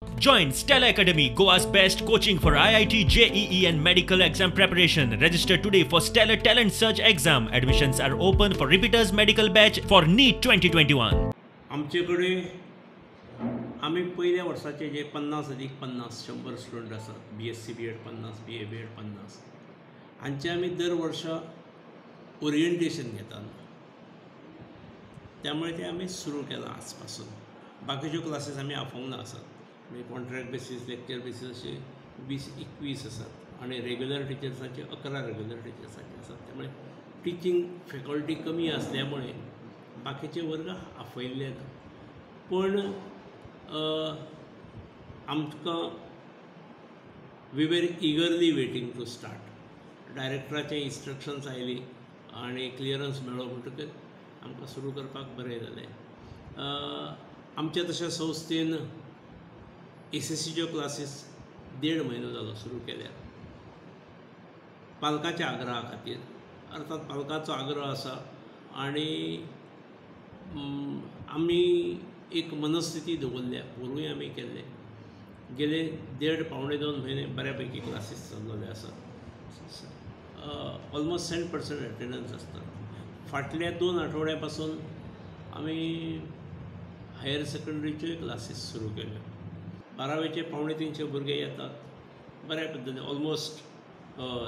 Join Stella Academy, Goa's best coaching for IIT, JEE and medical exam preparation. Register today for Stellar Talent Search exam. Admissions are open for repeaters medical batch for NEET 2021. आमचे कडेन आमी पयल्या वर्साचे जे 50 अदीक 50 100 student आसात, BSc B Ed 50, BA B Ed 50, हांचे आमी दर वर्सा ओरिएंटेशन घेतात. त्यामुळे ते आमी सुरू केलां आज पासून. बाकीच्यो क्लासीस आमी आफोवंक ना आसात, म्हणजे कॉन्ट्रॅक्ट बेसीस, लेक्चर बेसीस अशे 20-21 आसात आनी रेगुलर टिचर्साचे 11 रेगुलर टिचर्साचे आसात. त्यामुळे टिचींग फॅकल्टी कमी असल्यामुळे बाकीचे वर्ग आफयल्ले ना. पूण आमकां we were eagerly waiting to start. डायरेक्टराचे instructions आयली आनी क्लियरन्स मेळ्ळो म्हणटकच आमकां सुरू करपाक बरें जालें. आमच्या तशें संस्थेन एसएससीच्यो क्लासीस 1.5 म्हयनो जालो सुरू केल्यार, पालकाच्या आग्रहा खातीर. अर्थात पालकाचो आग्रह आसा आनी आमी एक मनस्थिती दवरल्या, पोरूय आमी केल्ले. गेले 1.5 पावणे 2 म्हयने बऱ्या पैकी क्लासीस चल्लेले आसात. ऑलमोस्ट 100% अटेंडन्स आसता. फाटल्या 2 आठवड्या पासून आमी हायर सेकंडरीच्योय क्लासीस सुरू केल्यो. 12वेचे 275 भुरगे येतात बऱ्या पद्दतीन, ऑलमोस्ट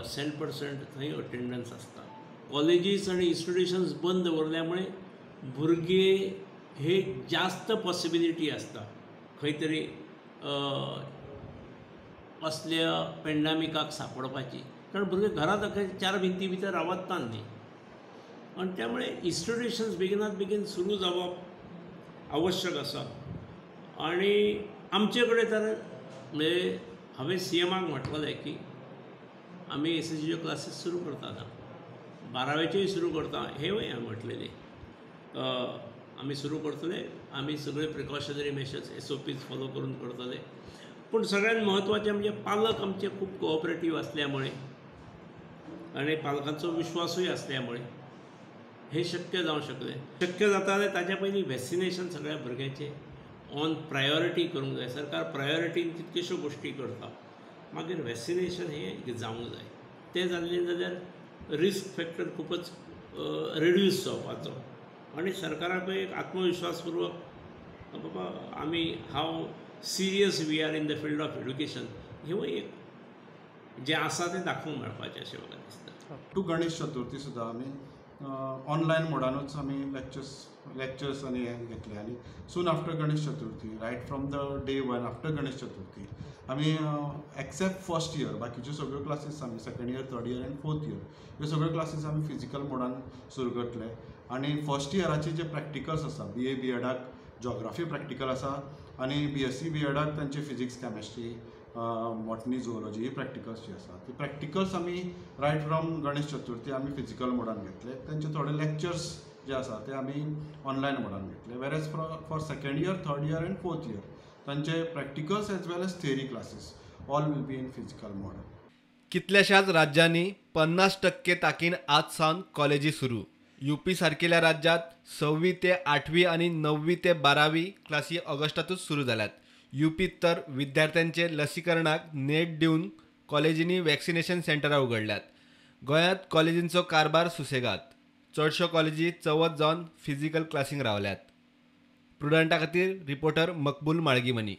100% थंय अटेंडन्स आसता. कॉलेजीस आनी इन्स्टिट्युशन्स बंद दवरल्यामुळे भुरगे हे जास्त पॉसिबिलिटी आसता खंय तरी असल्या पेंडामिकाक सापडपाची, कारण भुरगे घरांत 4 भिंती भितर रावत ना न्ही. आनी त्यामुळे इन्स्टिट्युशन्स बेगिनात बेगीन सुरू जावप आवश्यक आसा. आनी आमचे कडेन तर म्हणजे हांवें सीएमाक म्हटलेलें की आमी एसएससीच्यो क्लासीस सुरू करता आतां, 12वेच्योय सुरू करता, हेंवूय हांवें म्हटलेलें. आमी सुरू करतले, आमी सगळे प्रिकॉशनरी मेजर्स SOPs follow करून करतले. पूण सगळ्यात म्हत्वाचें म्हणजे पालक आमचे खूब कोऑपरेटीव असल्यामुळे आनी पालकांचो विश्वासूय असल्यामुळे हे शक्य जावंक शकलें. शक्य जाता जाल्यार ताच्या पयलीं वॅक्सिनेशन सगळ्या भुरग्यांचें ऑन प्रायोरिटी करूंक जाय. सरकार प्रायोरिटीन कितक्योश्यो गोश्टी करता, मागीर वॅक्सिनेशन हें जावंक जाय. तें जाल्लें जाल्यार रिस्क फॅक्टर खुबच रिड्यूस जावपाचो आनी सरकाराकूय एक आत्मविश्वासपूर्वक बाबा आमी how serious we are in the field of education हेंवूय एक जें आसा तें दाखोवंक मेळपाचें अशें म्हाका दिसता. टू गणेश चतुर्थी सुद्दां आमी ऑनलायन मोडानूच आमी लेक्चर्स आनी हें घेतले. आनी soon after Ganesh Chaturthi, right from the day 1 after Ganesh Chaturthi आमी एक्सेप्ट फर्स्ट इयर बाकीच्यो सगळ्यो क्लासीस आमी second year, third year आनी फोर्थ इयर ह्यो सगळ्यो क्लासीस आमी फिजिकल मोडान सुरू करतले. आनी फर्स्ट इयराचे जे प्रॅक्टिकल्स आसा, BA B एडाक जॉग्राफी प्रॅक्टिकल आसा आनी BSc B एडाक तांचे फिजिक्स, केमिस्ट्री, बॉटनी, झुओलॉजी ही प्रॅक्टिकल्स जी आसा ती प्रॅक्टिकल्स आमी रायट फ्रॉम गणेश चतुर्थी आमी फिजिकल मोडान घेतले. तांचे थोडे लेक्चर्स जे आसा ते आमी ऑनलायन मोडान घेतले. Whereas for second year, third year and fourth year तांचे practicals as well as theory classes all will be in physical mode. कितल्याशाच राज्यांनी 50% ताकीन आज सावन कॉलेजी सुरू. यूपी सारकेल्या राज्यांत 6वी ते 8वी आनी 9वी ते 12वी क्लासी ऑगस्टातूच सुरू जाल्यात. यूपीत तर विद्यार्थ्यांचे लसीकरणाक नेट दिवन कॉलेजींनी वॅक्सिनेशन सेंटरां उगडल्यात. गोंयांत कॉलेजींचो कारभार सुसेगाद. चडश्यो कॉलेजी चवथ जावन फिजिकल क्लासींक रावल्यात. प्रुडंटा खातीर रिपोर्टर मकबूल माळगीमनी.